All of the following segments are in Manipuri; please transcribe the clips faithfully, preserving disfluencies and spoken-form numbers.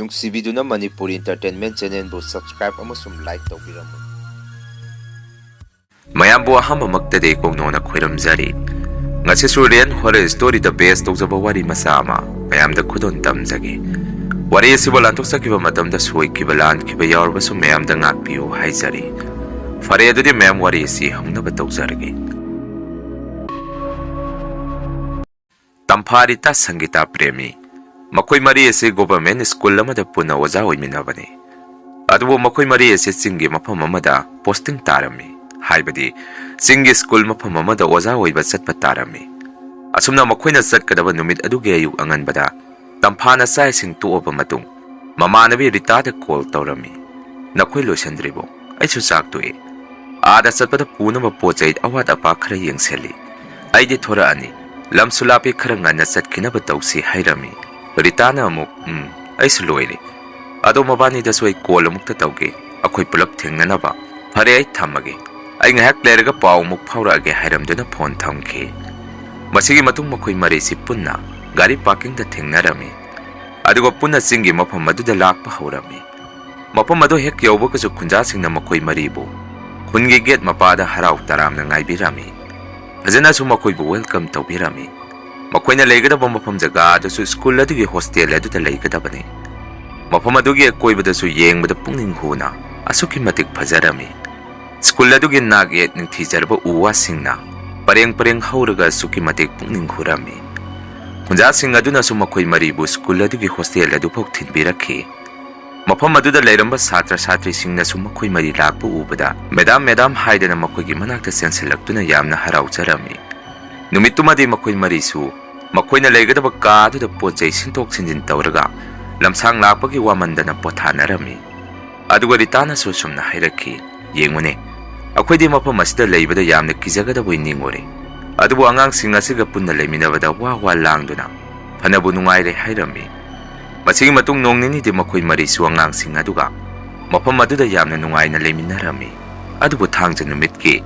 ꯅꯨꯡꯁꯤꯕꯤꯗꯨꯅ ꯃꯅꯤꯄꯨꯔꯤ Entertainment Channelꯕꯨ subscribe ꯑꯃꯁꯨꯡ like ꯇꯧꯕꯤꯔꯝꯃꯨ꯫ ꯃꯌꯥꯝꯕꯨ ꯑꯍꯥꯟꯕꯃꯛꯇꯗꯤ ꯀꯣꯡꯅꯣꯅ ꯈꯣꯏꯔꯝꯖꯔꯤ꯫ ꯉꯁꯤꯁꯨ Real Horror Storyꯗ base ꯇꯧꯖꯕ ꯋꯥꯔꯤ ꯃꯆꯥ ꯑꯃ ꯃꯌꯥꯝꯗ ꯈꯨꯗꯣꯜ ꯇꯝꯖꯒꯦ꯫ ꯋꯥꯔꯤ ꯑꯁꯤꯕꯨ ꯂꯥꯟꯊꯣꯛꯆꯈꯤꯕ ꯃꯇꯝꯗ ꯁꯣꯏꯈꯤꯕ ꯂꯥꯟꯈꯤꯕ ꯌꯥꯎꯔꯕꯁꯨ ꯃꯌꯥꯝꯗ ꯉꯥꯛꯄꯤꯌꯨ ꯍꯥꯏꯖꯔꯤ꯫ ꯐꯔꯦ, ꯑꯗꯨꯗꯤ ꯃꯌꯥꯝ ꯋꯥꯔꯤ ꯑꯁꯤ ꯍꯧꯅꯕ ꯇꯧꯖꯔꯒꯦ꯫ ꯇꯝꯐꯥ, ꯔꯤꯇꯥ, ꯁꯪꯒꯤꯇꯥ, ꯄ꯭ꯔꯦꯃꯤ, ꯃꯈꯣꯏ ꯃꯔꯤ ꯑꯁꯤ government school ꯑꯃꯗ ꯄꯨꯟꯅ ꯑꯣꯖꯥ ꯑꯣꯏꯃꯤꯟꯅꯕꯅꯤ꯫ ꯑꯗꯨꯕꯨ ꯃꯈꯣꯏ ꯃꯔꯤ ꯑꯁꯤ ꯆꯤꯡꯒꯤ ꯃꯐꯝ ꯑꯃꯗ posting ꯇꯥꯔꯝꯃꯤ, ꯍꯥꯏꯕꯗꯤ ꯆꯤꯡꯒꯤ school ꯃꯐꯝ ꯑꯃꯗ ꯑꯣꯖꯥ ꯑꯣꯏꯕ ꯆꯠꯄ ꯇꯥꯔꯝꯃꯤ꯫ ꯑꯁꯨꯝꯅ ꯃꯈꯣꯏꯅ ꯆꯠꯀꯗꯕ ꯅꯨꯃꯤꯠ ꯑꯗꯨꯒꯤ ꯑꯌꯨꯛ ꯑꯉꯟꯕꯗ ꯇꯝꯐꯥꯅ ꯆꯥꯛ ꯏꯁꯤꯡ ꯇꯣꯛꯑꯕ ꯃꯇꯨꯡ ꯃꯃꯥꯟꯅꯕꯤ ꯔꯤꯇꯥꯗ call ꯇꯧꯔꯝꯃꯤ꯫ "ꯅꯈꯣꯏ ꯂꯣꯏꯁꯤꯟꯗ꯭ꯔꯤꯕꯣ? ꯑꯩꯁꯨ ꯆꯥꯛ ꯇꯣꯛꯑꯦ꯫ ꯑꯥꯗ ꯆꯠꯄꯗ ꯄꯨꯅꯕ ꯄꯣꯠ ꯆꯩ ꯑꯋꯥꯠ ꯑꯄꯥ ꯈꯔ ꯌꯦꯡꯁꯤꯜꯂꯤ꯫ ꯑꯩꯗꯤ ꯊꯣꯔꯛꯑꯅꯤ꯫ ꯂꯝꯁꯨ ꯂꯥꯞꯄꯤ, ꯈꯔ ꯉꯟꯅ ꯆꯠꯈꯤꯅꯕ ꯇꯧꯁꯤ," ꯍꯥꯏꯔꯝꯃꯤ꯫ ꯔꯤꯇꯥꯅ ꯑꯃꯨꯛ, "ꯎꯝ, ꯑꯩꯁꯨ ꯂꯣꯏꯔꯦ꯫ ꯑꯗꯣ ꯃꯕꯥꯅꯤꯗꯁꯨ ꯑꯩ call ꯑꯃꯨꯛꯇ ꯇꯧꯒꯦ, ꯑꯩꯈꯣꯏ ꯄꯨꯂꯞ ꯊꯦꯡꯅꯅꯕ꯫ ꯐꯔꯦ, ꯑꯩ ꯊꯝꯃꯒꯦ꯫ ꯑꯩ ꯉꯥꯏꯍꯥꯛ ꯂꯩꯔꯒ ꯄꯥꯎ ꯑꯃꯨꯛ ꯐꯥꯎꯔꯛꯑꯒꯦ," ꯍꯥꯏꯔꯝꯗꯨꯅ phone ꯊꯝꯈꯤ꯫ ꯃꯁꯤꯒꯤ ꯃꯇꯨꯡ ꯃꯈꯣꯏ ꯃꯔꯤꯁꯤ ꯄꯨꯟꯅ ꯒꯥꯔꯤ parkingꯗ ꯊꯦꯡꯅꯔꯝꯃꯤ꯫ ꯑꯗꯨꯒ ꯄꯨꯟꯅ ꯆꯤꯡꯒꯤ ꯃꯐꯝ ꯑꯗꯨꯗ ꯂꯥꯛꯄ ꯍꯧꯔꯝꯃꯤ꯫ ꯃꯐꯝ ꯑꯗꯨ ꯍꯦꯛ ꯌꯧꯕꯒꯁꯨ ꯈꯨꯟꯖꯥꯁꯤꯡꯅ ꯃꯈꯣꯏ ꯃꯔꯤꯕꯨ ꯈꯨꯟꯒꯤ gate ꯃꯄꯥꯗ ꯍꯔꯥꯎ ꯇꯔꯥꯝꯅ ꯉꯥꯏꯕꯤꯔꯝꯃꯤ꯫ ꯐꯖꯅꯁꯨ ꯃꯈꯣꯏꯕꯨ welcome ꯇꯧꯕꯤꯔꯝꯃꯤ꯫ ꯃꯈꯣꯏꯅ ꯂꯩꯒꯗꯕ ꯃꯐꯝ ꯖꯒꯥ ꯑꯗꯨꯁꯨ school ꯑꯗꯨꯒꯤ hostel ꯑꯗꯨꯗ ꯂꯩꯒꯗꯕꯅꯤ꯫ ꯃꯐꯝ ꯑꯗꯨꯒꯤ ꯑꯀꯣꯏꯕꯗꯁꯨ ꯌꯦꯡꯕꯗ ꯄꯨꯛꯅꯤꯡ ꯍꯨꯅ ꯑꯁꯨꯛꯀꯤ ꯃꯇꯤꯛ ꯐꯖꯔꯝꯃꯤ꯫ School ꯑꯗꯨꯒꯤ ꯅꯥꯛ ꯌꯦꯠ ꯅꯤꯡꯊꯤꯖꯔꯕ ꯎ ꯋꯥꯁꯤꯡꯅ ꯄꯔꯦꯡ ꯄꯔꯦꯡ ꯍꯧꯔꯒ ꯑꯁꯨꯛꯀꯤ ꯃꯇꯤꯛ ꯄꯨꯛꯅꯤꯡ ꯍꯨꯔꯝꯃꯤ꯫ ꯈꯨꯟꯖꯥꯁꯤꯡ ꯑꯗꯨꯅꯁꯨ ꯃꯈꯣꯏ ꯃꯔꯤꯕꯨ school ꯑꯗꯨꯒꯤ hostel ꯑꯗꯨꯐꯥꯎ ꯊꯤꯟꯕꯤꯔꯛꯈꯤ꯫ ꯃꯐꯝ ꯑꯗꯨꯗ ꯂꯩꯔꯝꯕ ꯁꯥꯇ꯭ꯔ ꯁꯥꯇ꯭ꯔꯤꯁꯤꯡꯅꯁꯨ ꯃꯈꯣꯏ ꯃꯔꯤ ꯂꯥꯛꯄ ꯎꯕꯗ, "Madam, madam" ꯍꯥꯏꯗꯅ ꯃꯈꯣꯏꯒꯤ ꯃꯅꯥꯛꯇ ꯆꯦꯟꯁꯤꯜꯂꯛꯇꯨꯅ ꯌꯥꯝꯅ ꯍꯔꯥꯎꯖꯔꯝꯃꯤ꯫ ꯅꯨꯃꯤꯠꯇꯨꯃꯗꯤ ꯃꯈꯣꯏ ꯃꯔꯤꯁꯨ ꯃꯈꯣꯏꯅ ꯂꯩꯒꯗꯕ ꯀꯥ ꯑꯗꯨꯗ ꯄꯣꯠ ꯆꯩ ꯁꯤꯟꯗꯣꯛ ꯁꯤꯟꯖꯤꯟ ꯇꯧꯔꯒ ꯂꯝꯁꯥꯡ ꯂꯥꯛꯄꯒꯤ ꯋꯥꯃꯟꯗꯅ ꯄꯣꯊꯥꯅꯔꯝꯃꯤ꯫ ꯑꯗꯨꯒ ꯔꯤꯇꯥꯅꯁꯨ ꯑꯁꯨꯝꯅ ꯍꯥꯏꯔꯛꯈꯤ, "ꯌꯦꯡꯉꯨꯅꯦ, ꯑꯩꯈꯣꯏꯗꯤ ꯃꯐꯝ ꯑꯁꯤꯗ ꯂꯩꯕꯗ ꯌꯥꯝꯅ ꯀꯤꯖꯒꯗꯕꯣꯏ ꯅꯤꯡꯉꯨꯔꯦ꯫ ꯑꯗꯨꯕꯨ ꯑꯉꯥꯡꯁꯤꯡ ꯑꯁꯤꯒ ꯄꯨꯟꯅ ꯂꯩꯃꯤꯟꯅꯕꯗ ꯋꯥ ꯋꯥ ꯂꯥꯡꯗꯨꯅ ꯐꯅꯕꯨ ꯅꯨꯡꯉꯥꯏꯔꯦ" ꯍꯥꯏꯔꯝꯃꯤ꯫ ꯃꯁꯤꯒꯤ ꯃꯇꯨꯡ ꯅꯣꯡ ꯅꯤꯅꯤꯗꯤ ꯃꯈꯣꯏ ꯃꯔꯤꯁꯨ ꯑꯉꯥꯡꯁꯤꯡ ꯑꯗꯨꯒ ꯃꯐꯝ ꯑꯗꯨꯗ ꯌꯥꯝꯅ ꯅꯨꯡꯉꯥꯏꯅ ꯂꯩꯃꯤꯟꯅꯔꯝꯃꯤ꯫ ꯑꯗꯨꯕꯨ ꯊꯥꯡꯖ ꯅꯨꯃꯤꯠꯀꯤ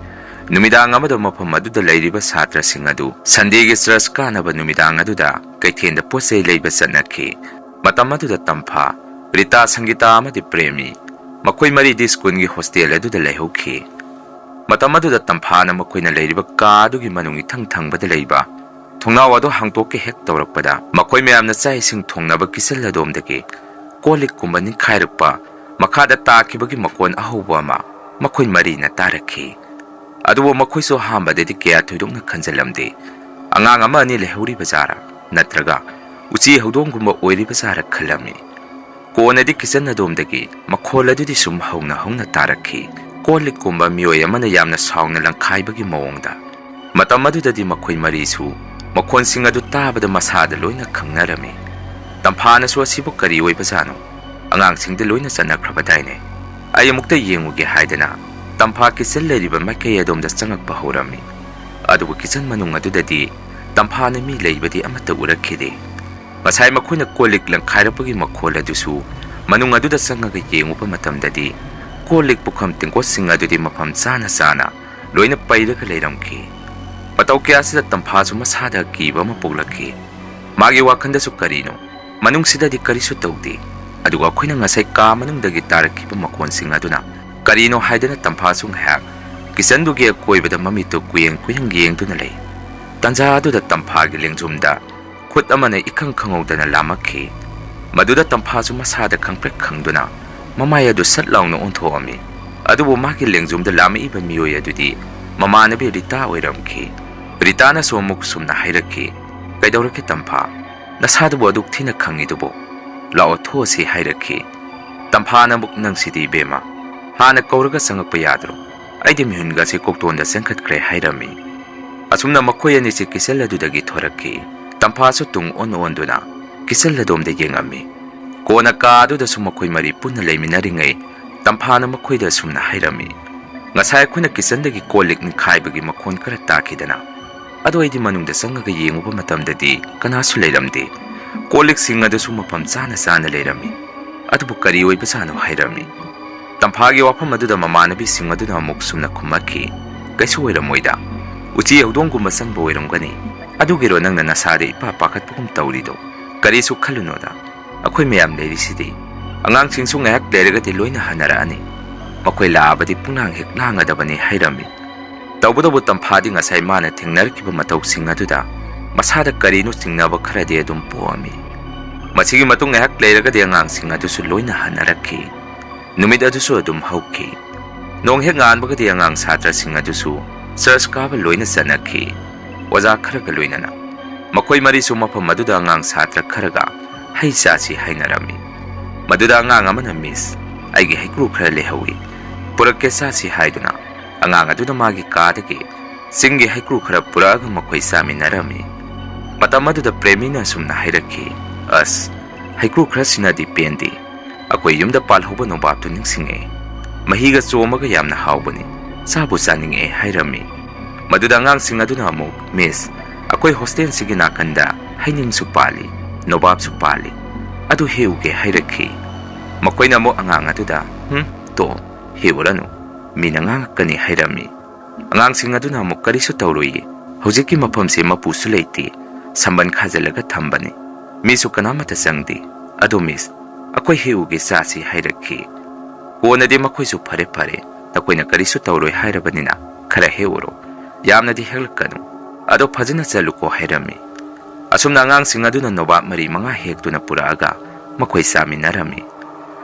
ꯅꯨꯃꯤꯗꯥꯡ ꯑꯃꯗ ꯃꯐꯝ ꯑꯗꯨꯗ ꯂꯩꯔꯤꯕ ꯁꯥꯇ꯭ꯔꯁꯤꯡ ꯑꯗꯨ Sundayꯒꯤ church ꯀꯥꯅꯕ ꯅꯨꯃꯤꯗꯥꯡ ꯑꯗꯨꯗ ꯀꯩꯊꯦꯜꯗ ꯄꯣꯠ ꯆꯩ ꯂꯩꯕ ꯆꯠꯅꯈꯤ꯫ ꯃꯇꯝ ꯑꯗꯨꯗ ꯇꯝꯐꯥ ꯔꯤꯇꯥ, ꯁꯪꯒꯤꯇꯥ ꯑꯃꯗꯤ ꯄ꯭ꯔꯦꯃꯤ, ꯃꯈꯣꯏ ꯃꯔꯤꯗꯤ ꯁ꯭ꯀꯨꯜꯒꯤ ꯍꯣꯁꯇꯦꯜ ꯑꯗꯨꯗ ꯂꯩꯍꯧꯈꯤ꯫ ꯃꯇꯝ ꯑꯗꯨꯗ ꯇꯝꯐꯥꯅ ꯃꯈꯣꯏꯅ ꯂꯩꯔꯤꯕ ꯀꯥ ꯑꯗꯨꯒꯤ ꯃꯅꯨꯡ ꯏꯊꯪ ꯊꯪꯕꯗ ꯂꯩꯕ ꯊꯣꯡꯅꯥꯎ ꯑꯗꯨ ꯍꯥꯡꯇꯣꯛꯀꯦ ꯍꯦꯛ ꯇꯧꯔꯛꯄꯗ, ꯃꯈꯣꯏ ꯃꯌꯥꯝꯅ ꯆꯥꯛ ꯏꯁꯤꯡ ꯊꯣꯡꯅꯕ ꯀꯤꯆꯟ ꯑꯗꯣꯝꯗꯒꯤ ꯀꯣꯜ ꯂꯤꯛꯀꯨꯝꯕ ꯅꯤꯡꯈꯥꯏꯔꯛꯄ, ꯃꯈꯥꯗ ꯇꯥꯈꯤꯕꯒꯤ ꯃꯈꯣꯟ ꯑꯍꯧꯕ ꯑꯃ ꯃꯈꯣꯏ ꯃꯔꯤꯅ ꯇꯥꯔꯛꯈꯤ꯫ ꯑꯗꯨꯕꯨ ꯃꯈꯣꯏꯁꯨ ꯑꯍꯥꯟꯕꯗꯗꯤ ꯀꯌꯥ ꯊꯣꯏꯗꯣꯛꯅ ꯈꯟꯖꯤꯜꯂꯝꯗꯦ꯫ ꯑꯉꯥꯡ ꯑꯃ ꯑꯅꯤ ꯂꯩꯍꯧꯔꯤꯕ ꯖꯥꯔꯥ, ꯅꯠꯇ꯭ꯔꯒ ꯎꯆꯤ ꯍꯧꯗꯣꯡꯒꯨꯝꯕ ꯑꯣꯏꯔꯤꯕ ꯖꯥꯔꯥ ꯈꯜꯂꯝꯃꯤ꯫ ꯀꯣꯟꯅꯗꯤ ꯀꯤꯆꯟ ꯑꯗꯣꯝꯗꯒꯤ ꯃꯈꯣꯜ ꯑꯗꯨꯗꯤ ꯁꯨꯝ ꯍꯧꯅ ꯍꯧꯅ ꯇꯥꯔꯛꯈꯤ, ꯀꯣꯜ ꯂꯤꯛꯀꯨꯝꯕ ꯃꯤꯑꯣꯏ ꯑꯃꯅ ꯌꯥꯝꯅ ꯁꯥꯎꯅ ꯂꯪꯈꯥꯏꯕꯒꯤ ꯃꯑꯣꯡꯗ꯫ ꯃꯇꯝ ꯑꯗꯨꯗꯗꯤ ꯃꯈꯣꯏ ꯃꯔꯤꯁꯨ ꯃꯈꯣꯟꯁꯤꯡ ꯑꯗꯨ ꯇꯥꯕꯗ ꯃꯁꯥꯗ ꯂꯣꯏꯅ ꯈꯪꯅꯔꯝꯃꯤ꯫ ꯇꯝꯐꯥꯅꯁꯨ "ꯑꯁꯤꯕꯨ ꯀꯔꯤ ꯑꯣꯏꯕꯖꯥꯠꯅꯣ? ꯑꯉꯥꯡꯁꯤꯡꯗꯤ ꯂꯣꯏꯅ ꯆꯠꯅꯈ꯭ꯔꯕꯗꯥꯏꯅꯦ? ꯑꯩ ꯑꯃꯨꯛꯇ ꯌꯦꯡꯉꯨꯒꯦ" ꯍꯥꯏꯗꯅ ꯇꯝꯐꯥ ꯀꯤꯆꯟ ꯂꯩꯔꯤꯕ ꯃꯥꯏꯀꯩ ꯑꯗꯣꯝꯗ ꯆꯪꯉꯛꯄ ꯍꯧꯔꯝꯃꯤ꯫ ꯑꯗꯨꯕꯨ ꯀꯤꯆꯟ ꯃꯅꯨꯡ ꯑꯗꯨꯗꯗꯤ ꯇꯝꯐꯥꯅ ꯃꯤ ꯂꯩꯕꯗꯤ ꯑꯃꯠꯇ ꯎꯔꯛꯈꯤꯗꯦ꯫ ꯉꯁꯥꯏ ꯃꯈꯣꯏꯅ ꯀꯣꯜ ꯂꯤꯛ ꯂꯪꯈꯥꯏꯔꯛꯄꯒꯤ ꯃꯈꯣꯜ ꯑꯗꯨꯁꯨ ꯃꯅꯨꯡ ꯑꯗꯨꯗ ꯆꯪꯉꯒ ꯌꯦꯡꯉꯨꯕ ꯃꯇꯝꯗꯗꯤ, ꯀꯣꯜ ꯂꯤꯛ ꯄꯨꯈꯝ ꯇꯦꯡꯀꯣꯠꯁꯤꯡ ꯑꯗꯨꯗꯤ ꯃꯐꯝ ꯆꯥꯅ ꯆꯥꯅ ꯂꯣꯏꯅ ꯄꯩꯔꯒ ꯂꯩꯔꯝꯈꯤ꯫ ꯃꯇꯧ ꯀꯌꯥꯁꯤꯗ ꯇꯝꯐꯥꯁꯨ ꯃꯁꯥꯗ ꯑꯀꯤꯕ ꯑꯃ ꯄꯣꯛꯂꯛꯈꯤ꯫ ꯃꯥꯒꯤ ꯋꯥꯈꯜꯗꯁꯨ ꯀꯔꯤꯅꯣ, ꯃꯅꯨꯡꯁꯤꯗꯗꯤ ꯀꯔꯤꯁꯨ ꯇꯧꯗꯦ, ꯑꯗꯨꯒ ꯑꯩꯈꯣꯏꯅ ꯉꯁꯥꯏ ꯀꯥ ꯃꯅꯨꯡꯗꯒꯤ ꯇꯥꯔꯛꯈꯤꯕ ꯃꯈꯣꯟꯁꯤꯡ ꯑꯗꯨꯅ ꯀꯔꯤꯅꯣ ꯍꯥꯏꯗꯅ ꯇꯝꯐꯥꯁꯨ ꯉꯥꯏꯍꯥꯛ ꯀꯤꯆꯟꯗꯨꯒꯤ ꯑꯀꯣꯏꯕꯗ ꯃꯃꯤꯠꯇꯨ ꯀꯨꯌꯦꯡ ꯀꯨꯌꯦꯡ ꯌꯦꯡꯗꯨꯅ ꯂꯩ꯫ ꯇꯟꯖꯥ ꯑꯗꯨꯗ ꯇꯝꯐꯥꯒꯤ ꯂꯦꯡꯖꯨꯝꯗ ꯈꯨꯠ ꯑꯃꯅ ꯏꯈꯪ ꯈꯪꯍꯧꯗꯅ ꯂꯥꯝꯃꯛꯈꯤ꯫ ꯃꯗꯨꯗ ꯇꯝꯐꯥꯁꯨ ꯃꯁꯥꯗ ꯈꯪꯄ꯭ꯔꯦꯛ ꯈꯪꯗꯨꯅ ꯃꯃꯥꯏ ꯑꯗꯨ ꯁꯠ ꯂꯥꯎꯅ ꯑꯣꯟꯊꯣꯛꯑꯝꯃꯤ꯫ ꯑꯗꯨꯕꯨ ꯃꯥꯒꯤ ꯂꯦꯡꯖꯨꯝꯗ ꯂꯥꯝꯃꯛꯏꯕ ꯃꯤꯑꯣꯏ ꯑꯗꯨꯗꯤ ꯃꯃꯥꯟꯅꯕꯤ ꯔꯤꯇꯥ ꯑꯣꯏꯔꯝꯈꯤ꯫ ꯔꯤꯇꯥꯅꯁꯨ ꯑꯃꯨꯛ ꯁꯨꯝꯅ ꯍꯥꯏꯔꯛꯈꯤ, "ꯀꯩꯗꯧꯔꯒꯦ ꯇꯝꯐꯥ? ꯅꯁꯥꯗꯨꯕꯨ ꯑꯗꯨꯛ ꯊꯤꯅ ꯈꯪꯉꯤꯗꯨꯕꯨ? ꯂꯥꯛꯑꯣ, ꯊꯣꯛꯑꯁꯤ" ꯍꯥꯏꯔꯛꯈꯤ꯫ ꯇꯝꯐꯥꯅ ꯑꯃꯨꯛ, "ꯅꯪꯁꯤꯗꯤ ꯏꯕꯦꯝꯃ, ꯍꯥꯟꯅ ꯀꯧꯔꯒ ꯆꯪꯉꯛꯄ ꯌꯥꯗ꯭ꯔꯣ? ꯑꯩꯗꯤ ꯃꯤꯍꯨꯟꯒꯁꯦ ꯀꯣꯛꯇꯣꯟꯗ ꯆꯦꯟꯈꯠꯈ꯭ꯔꯦ" ꯍꯥꯏꯔꯝꯃꯤ꯫ ꯑꯁꯨꯝꯅ ꯃꯈꯣꯏ ꯑꯅꯤꯁꯤ ꯀꯤꯆꯟ ꯑꯗꯨꯗꯒꯤ ꯊꯣꯔꯛꯈꯤ꯫ ꯇꯝꯐꯥꯁꯨ ꯇꯨꯡ ꯑꯣꯟ ꯑꯣꯟꯗꯨꯅ ꯀꯤꯆꯟ ꯑꯗꯣꯝꯗ ꯌꯦꯡꯉꯝꯃꯤ꯫ ꯀꯣꯟꯅ ꯀꯥ ꯑꯗꯨꯗꯁꯨ ꯃꯈꯣꯏ ꯃꯔꯤ ꯄꯨꯟꯅ ꯂꯩꯃꯤꯟꯅꯔꯤꯉꯩ, ꯇꯝꯐꯥꯅ ꯃꯈꯣꯏꯗ ꯑꯁꯨꯝꯅ ꯍꯥꯏꯔꯝꯃꯤ, "ꯉꯁꯥꯏ ꯑꯩꯈꯣꯏꯅ ꯀꯤꯆꯟꯗꯒꯤ ꯀꯣꯜ ꯂꯤꯛ ꯅꯤꯡꯈꯥꯏꯕꯒꯤ ꯃꯈꯣꯟ ꯈꯔ ꯇꯥꯈꯤꯗꯅ, ꯑꯗꯣ ꯑꯩꯗꯤ ꯃꯅꯨꯡꯗ ꯆꯪꯉꯒ ꯌꯦꯡꯉꯨꯕ ꯃꯇꯝꯗꯗꯤ ꯀꯅꯥꯁꯨ ꯂꯩꯔꯝꯗꯦ꯫ ꯀꯣꯜ ꯂꯤꯛꯁꯤꯡ ꯑꯗꯨꯁꯨ ꯃꯐꯝ ꯆꯥꯅ ꯆꯥꯅ ꯂꯩꯔꯝꯃꯤ꯫ ꯑꯗꯨꯕꯨ ꯀꯔꯤ ꯑꯣꯏꯕꯖꯥꯠꯅꯣ?" ꯍꯥꯏꯔꯝꯃꯤ꯫ ꯇꯝꯐꯥꯒꯤ ꯋꯥꯐꯝ ꯑꯗꯨꯗ ꯃꯃꯥꯟꯅꯕꯤꯁꯤꯡ ꯑꯗꯨꯅ ꯑꯃꯨꯛ ꯁꯨꯝꯅ ꯈꯨꯝꯃꯛꯈꯤ, "ꯀꯩꯁꯨ ꯑꯣꯏꯔꯝꯃꯣꯏꯗ꯫ ꯎꯆꯤ ꯍꯧꯗꯣꯡꯒꯨꯝꯕ ꯆꯪꯕ ꯑꯣꯏꯔꯝꯒꯅꯤ꯫ ꯑꯗꯨꯒꯤꯔꯣ ꯅꯪꯅ ꯅꯁꯥꯗ ꯏꯄꯥ ꯄꯥꯈꯠꯄꯒꯨꯝ ꯇꯧꯔꯤꯗꯣ? ꯀꯔꯤꯁꯨ ꯈꯜꯂꯨꯅꯣꯗ꯫ ꯑꯩꯈꯣꯏ ꯃꯌꯥꯝ ꯂꯩꯔꯤꯁꯤꯗꯤ꯫ "ꯑꯉꯥꯡꯁꯤꯡꯁꯨ ꯉꯥꯏꯍꯥꯛ ꯂꯩꯔꯒꯗꯤ ꯂꯣꯏꯅ ꯍꯟꯅꯔꯛꯑꯅꯤ꯫ ꯃꯈꯣꯏ ꯂꯥꯛꯑꯕꯗꯤ ꯄꯨꯡꯂꯥꯡ ꯍꯦꯛ ꯂꯥꯡꯒꯗꯕꯅꯤ," ꯍꯥꯏꯔꯝꯃꯤ꯫ ꯇꯧꯕꯇꯕꯨ ꯇꯝꯐꯥꯗꯤ ꯉꯁꯥꯏ ꯃꯥꯅ ꯊꯦꯡꯅꯔꯛꯈꯤꯕ ꯃꯇꯧꯁꯤꯡ ꯑꯗꯨꯗ ꯃꯁꯥꯗ ꯀꯔꯤꯅꯣ ꯆꯤꯡꯅꯕ ꯈꯔꯗꯤ ꯑꯗꯨꯝ ꯄꯣꯛꯑꯝꯃꯤ꯫ ꯃꯁꯤꯒꯤ ꯃꯇꯨꯡ ꯉꯥꯏꯍꯥꯛ ꯂꯩꯔꯒꯗꯤ ꯑꯉꯥꯡꯁꯤꯡ ꯑꯗꯨꯁꯨ ꯂꯣꯏꯅ ꯍꯟꯅꯔꯛꯈꯤ꯫ ꯅꯨꯃꯤꯠ ꯑꯗꯨꯁꯨ ꯑꯗꯨꯝ ꯍꯧꯈꯤ꯫ ꯅꯣꯡ ꯍꯦꯛ ꯉꯥꯟꯕꯒꯗꯤ ꯑꯉꯥꯡ ꯁꯥꯇ꯭ꯔꯁꯤꯡ ꯑꯗꯨꯁꯨ ꯆꯔꯆ ꯀꯥꯕ ꯂꯣꯏꯅ ꯆꯠꯅꯈꯤ, ꯑꯣꯖꯥ ꯈꯔꯒ ꯂꯣꯏꯅꯅ꯫ ꯃꯈꯣꯏ ꯃꯔꯤꯁꯨ ꯃꯐꯝ ꯑꯗꯨꯗ ꯑꯉꯥꯡ ꯁꯥꯇ꯭ꯔ ꯈꯔꯒ ꯍꯩ ꯆꯥꯁꯤ ꯍꯥꯏꯅꯔꯝꯃꯤ꯫ ꯃꯗꯨꯗ ꯑꯉꯥꯡ ꯑꯃꯅ, "ꯃꯤꯁ, ꯑꯩꯒꯤ ꯍꯩꯀ꯭ꯔꯨ ꯈꯔ ꯂꯩꯍꯧꯏ, ꯄꯨꯔꯛꯀꯦ ꯆꯥꯁꯤ," ꯍꯥꯏꯗꯨꯅ ꯑꯉꯥꯡ ꯑꯗꯨꯅ ꯃꯥꯒꯤ ꯀꯥꯗꯒꯤ ꯆꯤꯡꯒꯤ ꯍꯩꯀ꯭ꯔꯨ ꯈꯔ ꯄꯨꯔꯛꯑꯒ ꯃꯈꯣꯏ ꯆꯥꯃꯤꯟꯅꯔꯝꯃꯤ꯫ ꯃꯇꯝ ꯑꯗꯨꯗ ꯄ꯭ꯔꯦꯃꯤꯅ ꯑꯁꯨꯝꯅ ꯍꯥꯏꯔꯛꯈꯤ, "ꯑꯁ, ꯍꯩꯀ꯭ꯔꯨ ꯈꯔꯁꯤꯅꯗꯤ ꯄꯦꯟꯗꯦ꯫ ꯑꯩꯈꯣꯏ ꯌꯨꯝꯗ ꯄꯥꯜꯍꯧꯕ ꯅꯣꯕꯥꯞꯇꯨ ꯅꯤꯡꯁꯤꯡꯉꯦ꯫ ꯃꯍꯤꯒ ꯆꯣꯝꯃꯒ ꯌꯥꯝꯅ ꯍꯥꯎꯕꯅꯤ꯫ ꯆꯥꯕꯨ ꯆꯥꯅꯤꯡꯉꯛꯑꯦ," ꯍꯥꯏꯔꯝꯃꯤ꯫ ꯃꯗꯨꯗ ꯑꯉꯥꯡꯁꯤꯡ ꯑꯗꯨꯅ ꯑꯃꯨꯛ, "ꯃꯤꯁ, ꯑꯩꯈꯣꯏ ꯍꯣꯁꯇꯦꯜꯁꯤꯒꯤ ꯅꯥꯀꯟꯗ ꯍꯩꯅꯤꯡꯁꯨ ꯄꯥꯜꯂꯤ, ꯅꯣꯕꯥꯞꯁꯨ ꯄꯥꯜꯂꯤ꯫ ꯑꯗꯨ ꯍꯦꯛꯎꯒꯦ," ꯍꯥꯏꯔꯛꯈꯤ꯫ ꯃꯈꯣꯏꯅ ꯑꯃꯨꯛ ꯑꯉꯥꯡ ꯑꯗꯨꯗ, "ꯍꯨꯝ, ꯇꯣ, ꯍꯦꯛꯎꯔꯅꯨ, ꯃꯤꯅ ꯉꯥꯡꯉꯛꯀꯅꯤ," ꯍꯥꯏꯔꯝꯃꯤ꯫ ꯑꯉꯥꯡꯁꯤꯡ ꯑꯗꯨꯅ ꯑꯃꯨꯛ, "ꯀꯔꯤꯁꯨ ꯇꯧꯔꯣꯏꯌꯦ, ꯍꯧꯖꯤꯛꯀꯤ ꯃꯐꯝꯁꯤ ꯃꯄꯨꯁꯨ ꯂꯩꯇꯦ, ꯁꯝꯕꯟ ꯈꯥꯖꯤꯜꯂꯒ ꯊꯝꯕꯅꯤ꯫ ꯃꯤꯁꯨ ꯀꯅꯥꯃꯠꯇ ꯆꯪꯗꯦ꯫ ꯑꯗꯣ ꯃꯤꯁ, ꯑꯩꯈꯣꯏ ꯍꯦꯛꯎꯒꯦ ꯆꯥꯁꯤ," ꯍꯥꯏꯔꯛꯈꯤ꯫ ꯀꯣꯟꯅꯗꯤ ꯃꯈꯣꯏꯁꯨ, "ꯐꯔꯦ ꯐꯔꯦ, ꯅꯈꯣꯏꯅ ꯀꯔꯤꯁꯨ ꯇꯧꯔꯣꯏ ꯍꯥꯏꯔꯕꯅꯤꯅ ꯈꯔ ꯍꯦꯛꯎꯔꯣ꯫ ꯌꯥꯝꯅꯗꯤ ꯍꯦꯛꯂꯛꯀꯅꯨ꯫ ꯑꯗꯣ ꯐꯖꯅ ꯆꯠꯂꯨꯀꯣ," ꯍꯥꯏꯔꯝꯃꯤ꯫ ꯑꯁꯨꯝꯅ ꯑꯉꯥꯡꯁꯤꯡ ꯑꯗꯨꯅ ꯅꯣꯕꯥꯞ ꯃꯔꯤ ꯃꯉꯥ ꯍꯦꯛꯇꯨꯅ ꯄꯨꯔꯛꯑꯒ ꯃꯈꯣꯏ ꯆꯥꯃꯤꯟꯅꯔꯝꯃꯤ꯫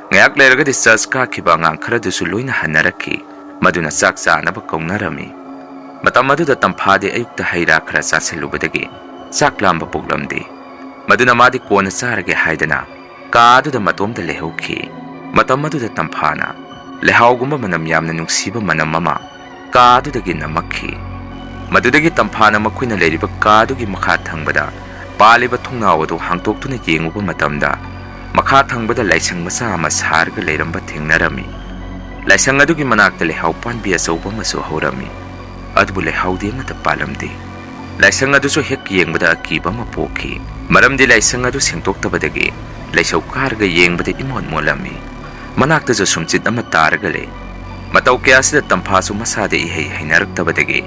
ꯉꯥꯏꯍꯥꯛ ꯂꯩꯔꯒꯗꯤ ꯆꯔꯆ ꯀꯥꯈꯤꯕ ꯑꯉꯥꯡ ꯈꯔꯗꯨꯁꯨ ꯂꯣꯏꯅ ꯍꯟꯅꯔꯛꯈꯤ꯫ ꯃꯗꯨꯅ ꯆꯥꯛ ꯆꯥꯅꯕ ꯀꯧꯅꯔꯝꯃꯤ꯫ ꯃꯇꯝ ꯑꯗꯨꯗ ꯇꯝꯐꯥꯗꯤ ꯑꯌꯨꯛꯇ ꯍꯩ ꯔꯥ ꯈꯔ ꯆꯥꯁꯤꯜꯂꯨꯕꯗꯒꯤ ꯆꯥꯛ ꯂꯥꯝꯕ ꯄꯣꯛꯂꯝꯗꯦ꯫ ꯃꯗꯨꯅ ꯃꯥꯗꯤ ꯀꯣꯟꯅ ꯆꯥꯔꯒꯦ ꯍꯥꯏꯗꯅ ꯀꯥ ꯑꯗꯨꯗ ꯃꯇꯣꯝꯇ ꯂꯩꯍꯧꯈꯤ꯫ ꯃꯇꯝ ꯑꯗꯨꯗ ꯇꯝꯐꯥꯅ ꯂꯩꯍꯥꯎꯒꯨꯝꯕ ꯃꯅꯝ ꯌꯥꯝꯅ ꯅꯨꯡꯁꯤꯕ ꯃꯅꯝ ꯑꯃ ꯀꯥ ꯑꯗꯨꯗꯒꯤ ꯅꯝꯃꯛꯈꯤ꯫ ꯃꯗꯨꯗꯒꯤ ꯇꯝꯐꯥꯅ ꯃꯈꯣꯏꯅ ꯂꯩꯔꯤꯕ ꯀꯥ ꯑꯗꯨꯒꯤ ꯃꯈꯥ ꯊꯪꯕꯗ ꯄꯥꯜꯂꯤꯕ ꯊꯣꯡꯅꯥꯎ ꯑꯗꯨ ꯍꯥꯡꯇꯣꯛꯇꯨꯅ ꯌꯦꯡꯉꯨꯕ ꯃꯇꯝꯗ, ꯃꯈꯥ ꯊꯪꯕꯗ ꯂꯥꯏꯁꯪ ꯃꯆꯥ ꯑꯃ ꯁꯥꯔꯒ ꯂꯩꯔꯝꯕ ꯊꯦꯡꯅꯔꯝꯃꯤ꯫ ꯂꯥꯏꯁꯪ ꯑꯗꯨꯒꯤ ꯃꯅꯥꯛꯇ ꯂꯩꯍꯥꯎ ꯄꯥꯟꯕꯤ ꯑꯆꯧꯕ ꯑꯃꯁꯨ ꯍꯧꯔꯝꯃꯤ꯫ ꯑꯗꯨꯕꯨ ꯂꯩꯍꯥꯎꯗꯤ ꯑꯃꯠꯇ ꯄꯥꯜꯂꯝꯗꯦ꯫ ꯂꯥꯏꯁꯪ ꯑꯗꯨꯁꯨ ꯍꯦꯛ ꯌꯦꯡꯕꯗ ꯑꯀꯤꯕ ꯑꯃ ꯄꯣꯛꯈꯤ꯫ ꯃꯔꯝꯗꯤ ꯂꯥꯏꯁꯪ ꯑꯗꯨ ꯁꯦꯡꯗꯣꯛꯇꯕꯗꯒꯤ ꯂꯩꯁꯧ ꯀꯥꯔꯒ ꯌꯦꯡꯕꯗ ꯏꯃꯣꯠ ꯃꯣꯠꯂꯝꯃꯤ꯫ ꯃꯅꯥꯛꯇꯁꯨ ꯁꯨꯝꯆꯤꯠ ꯑꯃ ꯇꯥꯔꯒ ꯂꯩ꯫ ꯃꯇꯧ ꯀꯌꯥꯁꯤꯗ ꯇꯝꯐꯥꯁꯨ ꯃꯁꯥꯗ ꯏꯍꯩ ꯍꯩꯅꯔꯛꯇꯕꯗꯒꯤ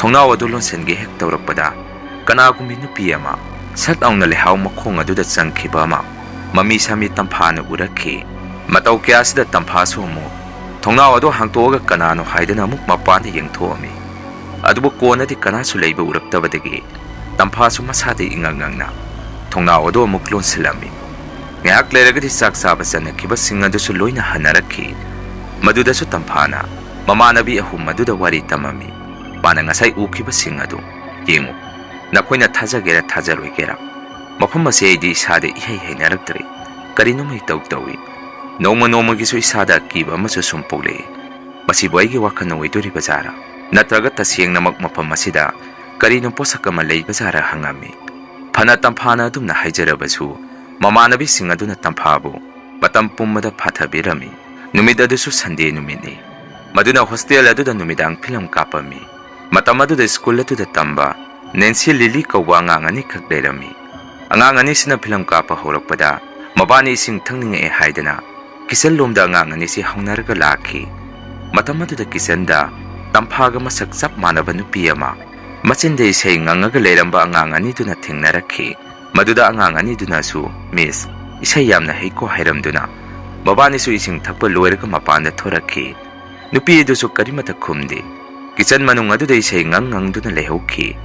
ꯊꯣꯡꯅꯥꯎ ꯑꯗꯨ ꯂꯣꯟꯁꯤꯟꯒꯦ ꯍꯦꯛ ꯇꯧꯔꯛꯄꯗ, ꯀꯅꯥꯒꯨꯝꯕꯤ ꯅꯨꯄꯤ ꯑꯃ ꯁꯠ ꯂꯥꯎꯅ ꯂꯩꯍꯥꯎ ꯃꯈꯣꯡ ꯑꯗꯨꯗ ꯆꯪꯈꯤꯕ ꯑꯃ ꯃꯃꯤ ꯁꯥꯃꯤ ꯇꯝꯐꯥꯅ ꯎꯔꯛꯈꯤ꯫ ꯃꯇꯧ ꯀꯌꯥꯁꯤꯗ ꯇꯝꯐꯥꯁꯨ ꯑꯃꯨꯛ ꯊꯣꯡꯅꯥꯎ ꯑꯗꯨ ꯍꯥꯡꯇꯣꯛꯑꯒ ꯀꯅꯥꯅꯣ ꯍꯥꯏꯗꯅ ꯑꯃꯨꯛ ꯃꯄꯥꯟꯗ ꯌꯦꯡꯊꯣꯛꯑꯝꯃꯤ꯫ ꯑꯗꯨꯕꯨ ꯀꯣꯟꯅꯗꯤ ꯀꯅꯥꯁꯨ ꯂꯩꯕ ꯎꯔꯛꯇꯕꯗꯒꯤ ꯇꯝꯐꯥꯁꯨ ꯃꯁꯥꯗ ꯏꯉꯛ ꯉꯛꯅ ꯊꯣꯡꯅꯥꯎ ꯑꯗꯨ ꯑꯃꯨꯛ ꯂꯣꯟꯁꯤꯜꯂꯝꯃꯤ꯫ ꯉꯥꯏꯍꯥꯛ ꯂꯩꯔꯒꯗꯤ ꯆꯥꯛ ꯆꯥꯕ ꯆꯪꯅꯈꯤꯕꯁꯤꯡ ꯑꯗꯨꯁꯨ ꯂꯣꯏꯅ ꯍꯟꯅꯔꯛꯈꯤ꯫ ꯃꯗꯨꯗꯁꯨ ꯇꯝꯐꯥꯅ ꯃꯃꯥꯟꯅꯕꯤ ꯑꯍꯨꯝ ꯑꯗꯨꯗ ꯋꯥꯔꯤ ꯇꯝꯃꯝꯃꯤ꯫ ꯃꯥꯅ ꯉꯁꯥꯏ ꯎꯈꯤꯕꯁꯤꯡ ꯑꯗꯨ ꯌꯦꯡꯉꯨ꯫ ꯅꯈꯣꯏꯅ ꯊꯥꯖꯒꯦꯔꯥ ꯊꯥꯖꯔꯣꯏꯒꯦꯔꯥ, ꯃꯐꯝ ꯑꯁꯤ ꯑꯩꯗꯤ ꯏꯁꯥꯗ ꯏꯍꯩ ꯍꯩꯅꯔꯛꯇ꯭ꯔꯦ꯫ ꯀꯔꯤꯅꯣꯝ ꯍꯦꯛ ꯇꯧ ꯇꯧꯏ꯫ ꯅꯣꯡꯃ ꯅꯣꯡꯃꯒꯤꯁꯨ ꯏꯁꯥꯗ ꯑꯀꯤꯕ ꯑꯃꯁꯨ ꯁꯨꯝ ꯄꯣꯛꯂꯛꯏ꯫ ꯃꯁꯤꯕꯨ ꯑꯩꯒꯤ ꯋꯥꯈꯜꯅ ꯑꯣꯏꯗꯣꯔꯤꯕ ꯖꯥꯠꯔꯥ? ꯅꯠꯇ꯭ꯔꯒ ꯇꯁꯦꯡꯅꯃꯛ ꯃꯐꯝ ꯑꯁꯤꯗ ꯀꯔꯤꯅꯣ ꯄꯣꯠꯁꯛ ꯑꯃ ꯂꯩꯕ ꯖꯥꯠꯔꯥ ꯍꯪꯉꯝꯃꯤ꯫ ꯐꯅ ꯇꯝꯐꯥꯅ ꯑꯗꯨꯝꯅ ꯍꯥꯏꯖꯔꯕꯁꯨ, ꯃꯃꯥꯟꯅꯕꯤꯁꯤꯡ ꯑꯗꯨꯅ ꯇꯝꯐꯥꯕꯨ ꯃꯇꯝ ꯄꯨꯝꯕꯗ ꯐꯥꯊꯕꯤꯔꯝꯃꯤ꯫ ꯅꯨꯃꯤꯠ ꯑꯗꯨꯁꯨ ꯁꯟꯗꯦ ꯅꯨꯃꯤꯠꯅꯤ꯫ ꯃꯗꯨꯅ ꯍꯣꯁꯇꯦꯜ ꯑꯗꯨꯗ ꯅꯨꯃꯤꯗꯥꯡ ꯐꯤꯂꯝ ꯀꯥꯞꯄꯝꯃꯤ꯫ ꯃꯇꯝ ꯑꯗꯨꯗ ꯁ꯭ꯀꯨꯜ ꯑꯗꯨꯗ ꯇꯝꯕ ꯅꯦꯟꯁꯤ ꯂꯤꯂꯤ ꯀꯧꯕ ꯑꯉꯥꯡ ꯑꯅꯤꯈꯛ ꯂꯩꯔꯝꯃꯤ꯫ ꯑꯉꯥꯡ ꯑꯅꯤꯁꯤꯅ ꯐꯤꯂꯝ ꯀꯥꯞꯄ ꯍꯧꯔꯛꯄꯗ ꯃꯕꯥꯅꯤ ꯏꯁꯤꯡ ꯊꯛꯅꯤꯡꯉꯛꯑꯦ ꯍꯥꯏꯗꯅ ꯀꯤꯆꯟ ꯂꯣꯝꯗ ꯑꯉꯥꯡ ꯑꯅꯤꯁꯤ ꯍꯧꯅꯔꯒ ꯂꯥꯛꯈꯤ꯫ ꯃꯇꯝ ꯑꯗꯨꯗ ꯀꯤꯆꯟꯗ ꯇꯝꯐꯥꯒ ꯃꯁꯛ ꯆꯞ ꯃꯥꯟꯅꯕ ꯅꯨꯄꯤ ꯑꯃ ꯃꯆꯤꯟꯗ ꯏꯁꯩ ꯉꯪꯉꯒ ꯂꯩꯔꯝꯕ ꯑꯉꯥꯡ ꯑꯅꯤꯗꯨꯅ ꯊꯦꯡꯅꯔꯛꯈꯤ꯫ ꯃꯗꯨꯗ ꯑꯉꯥꯡ ꯑꯅꯤꯗꯨꯅꯁꯨ, "ꯃꯤꯁ, ꯏꯁꯩ ꯌꯥꯝꯅ ꯍꯩꯀꯣ" ꯍꯥꯏꯔꯝꯗꯨꯅ ꯃꯕꯥꯅꯤꯁꯨ ꯏꯁꯤꯡ ꯊꯛꯄ ꯂꯣꯏꯔꯒ ꯃꯄꯥꯟꯗ ꯊꯣꯔꯛꯈꯤ꯫ ꯅꯨꯄꯤ ꯑꯗꯨꯁꯨ ꯀꯔꯤꯃꯠꯇ ꯈꯨꯝꯗꯦ꯫ ꯀꯤꯆꯟ ꯃꯅꯨꯡ ꯑꯗꯨꯗ ꯏꯁꯩ ꯉꯪ ꯉꯪꯗꯨꯅ ꯂꯩꯍꯧꯈꯤ꯫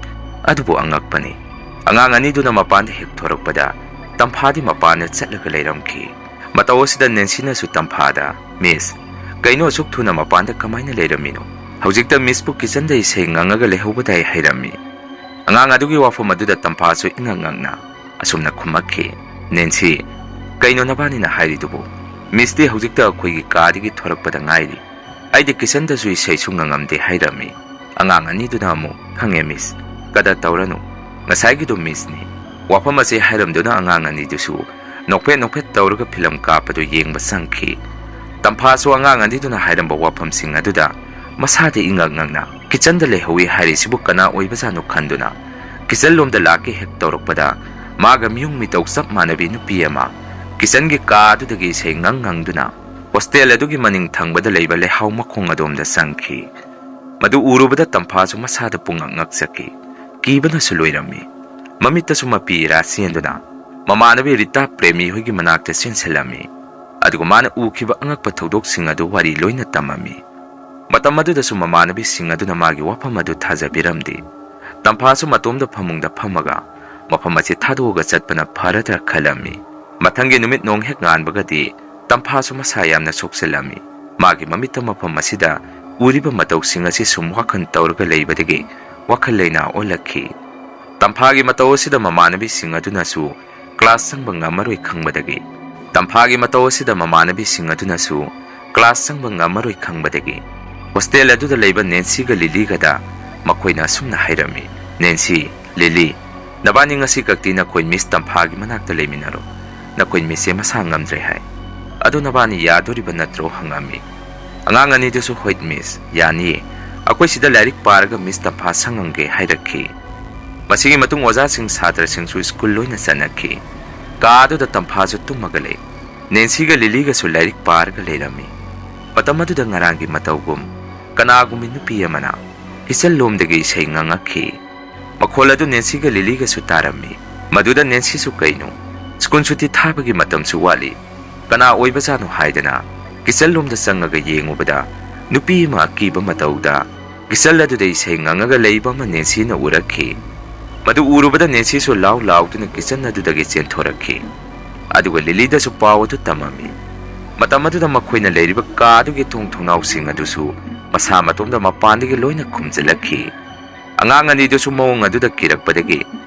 ꯑꯗꯨꯕꯨ ꯑꯉꯛꯄꯅꯤ, ꯑꯉꯥꯡ ꯑꯅꯤꯗꯨꯅ ꯃꯄꯥꯟꯗ ꯍꯦꯛ ꯊꯣꯔꯛꯄꯗ ꯇꯝꯐꯥꯗꯤ ꯃꯄꯥꯟꯗ ꯆꯠꯂꯒ ꯂꯩꯔꯝꯈꯤ꯫ ꯃꯇꯧ ꯑꯁꯤꯗ ꯅꯦꯟꯁꯤꯅꯁꯨ ꯇꯝꯐꯥꯗ, "ꯃꯤꯁ, ꯀꯩꯅꯣ ꯑꯁꯨꯛ ꯊꯨꯅ ꯃꯄꯥꯟꯗ ꯀꯃꯥꯏꯅ ꯂꯩꯔꯝꯃꯤꯅꯣ? ꯍꯧꯖꯤꯛꯇ ꯃꯤꯁꯄꯨ ꯀꯤꯆꯟꯗ ꯏꯁꯩ ꯉꯪꯉꯒ ꯂꯩꯍꯧꯕꯗꯥꯏ ꯍꯥꯏꯔꯝꯃꯤ꯫ ꯑꯉꯥꯡ ꯑꯗꯨꯒꯤ ꯋꯥꯐꯝ ꯑꯗꯨꯗ ꯇꯝꯐꯥꯁꯨ ꯏꯉꯛ ꯉꯛꯅ ꯑꯁꯨꯝꯅ ꯈꯨꯝꯃꯛꯈꯤ, "ꯅꯦꯟꯁꯤ, ꯀꯩꯅꯣ ꯅꯕꯥꯅꯤꯅ ꯍꯥꯏꯔꯤꯗꯨꯕꯨ? ꯃꯤꯁꯇꯤ ꯍꯧꯖꯤꯛꯇ ꯑꯩꯈꯣꯏꯒꯤ ꯀꯥꯗꯒꯤ ꯊꯣꯔꯛꯄꯗ ꯉꯥꯏꯔꯤ꯫ ꯑꯩꯗꯤ ꯀꯤꯆꯟꯗꯁꯨ ꯏꯁꯩꯁꯨ ꯉꯪꯉꯝꯗꯦ" ꯍꯥꯏꯔꯝꯃꯤ꯫ ꯑꯉꯥꯡ ꯑꯅꯤꯗꯨꯅ ꯑꯃꯨꯛ, "ꯈꯪꯉꯦ ꯃꯤꯁ, ꯀꯗꯔ ꯇꯧꯔꯅꯨ, ꯉꯁꯥꯏꯒꯤꯗꯨ ꯃꯤꯁꯅꯤ"꯫ ꯋꯥꯐꯝ ꯑꯁꯤ ꯍꯥꯏꯔꯝꯗꯨꯅ ꯑꯉꯥꯡ ꯑꯅꯤꯗꯨꯁꯨ ꯅꯣꯛꯐꯦꯠ ꯅꯣꯛꯐꯦꯠ ꯇꯧꯔꯒ ꯐꯤꯂꯝ ꯀꯥꯞꯄꯗꯨ ꯌꯦꯡꯕ ꯆꯪꯈꯤ꯫ ꯇꯝꯐꯥꯁꯨ ꯑꯉꯥꯡ ꯑꯅꯤꯗꯨꯅ ꯍꯥꯏꯔꯝꯕ ꯋꯥꯐꯝꯁꯤꯡ ꯑꯗꯨꯗ ꯃꯁꯥꯗ ꯏꯉꯛ ꯉꯛꯅ ꯀꯤꯆꯟꯗ ꯂꯩꯍꯧꯏ ꯍꯥꯏꯔꯤꯁꯤꯕꯨ ꯀꯅꯥ ꯑꯣꯏꯕꯖꯥꯠꯅꯣ ꯈꯟꯗꯨꯅ ꯀꯤꯆꯟ ꯂꯣꯝꯗ ꯂꯥꯛꯀꯦ ꯍꯦꯛ ꯇꯧꯔꯛꯄꯗ ꯃꯥꯒ ꯃꯤꯌꯨꯡ ꯃꯤꯇꯧ ꯆꯞ ꯃꯥꯟꯅꯕꯤ ꯅꯨꯄꯤ ꯑꯃ ꯀꯤꯆꯟꯒꯤ ꯀꯥ ꯑꯗꯨꯗꯒꯤ ꯏꯁꯩ ꯉꯪ ꯉꯪꯗꯨꯅ ꯍꯣꯁꯇꯦꯜ ꯑꯗꯨꯒꯤ ꯃꯅꯤꯡ ꯊꯪꯕꯗ ꯂꯩꯕ ꯂꯩꯍꯥꯎ ꯃꯈꯣꯡ ꯑꯗꯣꯝꯗ ꯆꯪꯈꯤ꯫ ꯃꯗꯨ ꯎꯔꯨꯕꯗ ꯇꯝꯐꯥꯁꯨ ꯃꯁꯥꯗ ꯄꯨꯡꯉꯛ ꯉꯛꯆꯈꯤ꯫ ꯀꯤꯕꯅꯁꯨ ꯂꯣꯏꯔꯝꯃꯤ꯫ ꯃꯃꯤꯠꯇꯁꯨ ꯃꯄꯤ ꯏꯔꯥ ꯆꯦꯟꯗꯨꯅ ꯃꯃꯥꯟꯅꯕꯤ ꯔꯤꯇꯥ ꯄ꯭ꯔꯦꯃꯤ ꯍꯣꯏꯒꯤ ꯃꯅꯥꯛꯇ ꯆꯦꯟꯁꯤꯜꯂꯝꯃꯤ꯫ ꯑꯗꯨꯒ ꯃꯥꯅ ꯎꯈꯤꯕ ꯑꯉꯛꯄ ꯊꯧꯗꯣꯛꯁꯤꯡ ꯑꯗꯨ ꯋꯥꯔꯤ ꯂꯣꯏꯅ ꯇꯝꯃꯝꯃꯤ꯫ ꯃꯇꯝ ꯑꯗꯨꯗꯁꯨ ꯃꯃꯥꯟꯅꯕꯤꯁꯤꯡ ꯑꯗꯨꯅ ꯃꯥꯒꯤ ꯋꯥꯐꯝ ꯑꯗꯨ ꯊꯥꯖꯕꯤꯔꯝꯗꯦ꯫ ꯇꯝꯐꯥꯁꯨ ꯃꯇꯣꯝꯗ ꯐꯃꯨꯡꯗ ꯐꯝꯃꯒ ꯃꯐꯝ ꯑꯁꯤ ꯊꯥꯗꯣꯛꯑꯒ ꯆꯠꯄꯅ ꯐꯔꯗ꯭ꯔꯥ ꯈꯜꯂꯝꯃꯤ꯫ ꯃꯊꯪꯒꯤ ꯅꯨꯃꯤꯠ ꯅꯣꯡ ꯍꯦꯛ ꯉꯥꯟꯕꯒꯗꯤ ꯇꯝꯐꯥꯁꯨ ꯃꯁꯥ ꯌꯥꯝꯅ ꯁꯣꯛꯆꯤꯜꯂꯝꯃꯤ꯫ ꯃꯥꯒꯤ ꯃꯃꯤꯠꯇ ꯃꯐꯝ ꯑꯁꯤꯗ ꯎꯔꯤꯕ ꯃꯇꯧꯁꯤꯡ ꯑꯁꯤ ꯁꯨꯝ ꯋꯥꯈꯜ ꯇꯧꯔꯒ ꯂꯩꯕꯗꯒꯤ ꯋꯥꯈꯜ ꯂꯩꯅꯥ ꯑꯣꯜꯂꯛꯈꯤ꯫ ꯇꯝꯐꯥꯒꯤ ꯃꯇꯧ ꯑꯁꯤꯗ ꯃꯃꯥꯟꯅꯕꯤꯁꯤꯡ ꯑꯗꯨꯅꯁꯨ ꯀ꯭ꯂꯥꯁ ꯆꯪꯕ ꯉꯝꯃꯔꯣꯏ ꯈꯪꯕꯗꯒꯤ, ꯇꯝꯐꯥꯒꯤ ꯃꯇꯧ ꯑꯁꯤꯗ ꯃꯃꯥꯟꯅꯕꯤꯁꯤꯡ ꯑꯗꯨꯅꯁꯨ ꯀ꯭ꯂꯥꯁ ꯆꯪꯕ ꯉꯝꯃꯔꯣꯏ ꯈꯪꯕꯗꯒꯤ, ꯍꯣꯁꯇꯦꯜ ꯑꯗꯨꯗ ꯂꯩꯕ ꯅꯦꯟꯁꯤꯒ ꯂꯤꯂꯤꯒꯗ ꯃꯈꯣꯏꯅ ꯑꯁꯨꯝꯅ ꯍꯥꯏꯔꯝꯃꯤ, "ꯅꯦꯟꯁꯤ, ꯂꯤꯂꯤ, ꯅꯕꯥꯅꯤ ꯉꯁꯤ ꯈꯛꯇꯤ ꯅꯈꯣꯏ ꯃꯤꯁ ꯇꯝꯐꯥꯒꯤ ꯃꯅꯥꯛꯇ ꯂꯩꯃꯤꯟꯅꯔꯣ꯫ ꯅꯈꯣꯏ ꯃꯤꯁꯁꯦ ꯃꯁꯥ ꯉꯝꯗ꯭ꯔꯦ ꯍꯥꯏ꯫ ꯑꯗꯣ ꯅꯕꯥꯅꯤ ꯌꯥꯗꯣꯔꯤꯕ ꯅꯠꯇ꯭ꯔꯣ?" ꯍꯪꯉꯝꯃꯤ꯫ ꯑꯉꯥꯡ ꯑꯅꯤꯗꯨꯁꯨ, "ꯍꯣꯏ ꯃꯤꯁ, ꯌꯥꯅꯤꯌꯦ꯫ ꯑꯩꯈꯣꯏ ꯁꯤꯗ ꯂꯥꯏꯔꯤꯛ ꯄꯥꯔꯒ ꯃꯤꯁ ꯇꯝꯐꯥ ꯁꯪꯉꯝꯒꯦ" ꯍꯥꯏꯔꯛꯈꯤ꯫ ꯃꯁꯤꯒꯤ ꯃꯇꯨꯡ ꯑꯣꯖꯥꯁꯤꯡ, ꯁꯥꯇ꯭ꯔꯁꯤꯡꯁꯨ ꯁ꯭ꯀꯨꯜ ꯂꯣꯏꯅ ꯆꯠꯅꯈꯤ꯫ ꯀꯥ ꯑꯗꯨꯗ ꯇꯝꯐꯥꯁꯨ ꯇꯨꯝꯃꯒ ꯂꯩ꯫ ꯅꯦꯟꯁꯤꯒ ꯂꯤꯂꯤꯒꯁꯨ ꯂꯥꯏꯔꯤꯛ ꯄꯥꯔꯒ ꯂꯩꯔꯝꯃꯤ꯫ ꯃꯇꯝ ꯑꯗꯨꯗ ꯉꯔꯥꯡꯒꯤ ꯃꯇꯧꯒꯨꯝ ꯀꯅꯥꯒꯨꯝꯕꯤ ꯅꯨꯄꯤ ꯑꯃꯅ ꯀꯤꯆꯟ ꯂꯣꯝꯗꯒꯤ ꯏꯁꯩ ꯉꯪꯉꯛꯈꯤ꯫ ꯃꯈꯣꯜ ꯑꯗꯨ ꯅꯦꯟꯁꯤꯒ ꯂꯤꯂꯤꯒꯁꯨ ꯇꯥꯔꯝꯃꯤ꯫ ꯃꯗꯨꯗ ꯅꯦꯟꯁꯤꯁꯨ, "ꯀꯩꯅꯣ? ꯁ꯭ꯀꯨꯜ ꯁꯨꯇꯤ ꯊꯥꯕꯒꯤ ꯃꯇꯝꯁꯨ ꯋꯥꯠꯂꯤ꯫ ꯀꯅꯥ ꯑꯣꯏꯕꯖꯥꯠꯅꯣ?" ꯍꯥꯏꯗꯅ ꯀꯤꯆꯟ ꯂꯣꯝꯗ ꯆꯪꯉꯒ ꯌꯦꯡꯉꯨꯕꯗ, ꯅꯨꯄꯤ ꯑꯃ ꯑꯀꯤꯕ ꯃꯇꯧꯗ ꯀꯤꯆꯟ ꯑꯗꯨꯗ ꯏꯁꯩ ꯉꯪꯉꯒ ꯂꯩꯕ ꯑꯃ ꯅꯦꯟꯁꯤꯅ ꯎꯔꯛꯈꯤ꯫ ꯃꯗꯨ ꯎꯔꯨꯕꯗ ꯅꯦꯟꯁꯤꯁꯨ ꯂꯥꯎ ꯂꯥꯎꯗꯨꯅ ꯀꯤꯆꯟ ꯑꯗꯨꯗꯒꯤ ꯆꯦꯟꯊꯣꯔꯛꯈꯤ꯫ ꯑꯗꯨꯒ ꯂꯤꯂꯤꯗꯁꯨ ꯄꯥꯎ ꯑꯗꯨ ꯇꯝꯃꯝꯃꯤ꯫ ꯃꯇꯝ ꯑꯗꯨꯗ ꯃꯈꯣꯏꯅ ꯂꯩꯔꯤꯕ ꯀꯥ ꯑꯗꯨꯒꯤ ꯊꯣꯡ ꯊꯣꯡꯅꯥꯎꯁꯤꯡ ꯑꯗꯨꯁꯨ ꯃꯁꯥ ꯃꯇꯣꯝꯗ ꯃꯄꯥꯟꯗꯒꯤ ꯂꯣꯏꯅ ꯈꯨꯝꯖꯤꯜꯂꯛꯈꯤ꯫ ꯑꯉꯥꯡ ꯑꯅꯤꯗꯨꯁꯨ ꯃꯑꯣꯡ ꯑꯗꯨꯗ ꯀꯤꯔꯛꯄꯗꯒꯤ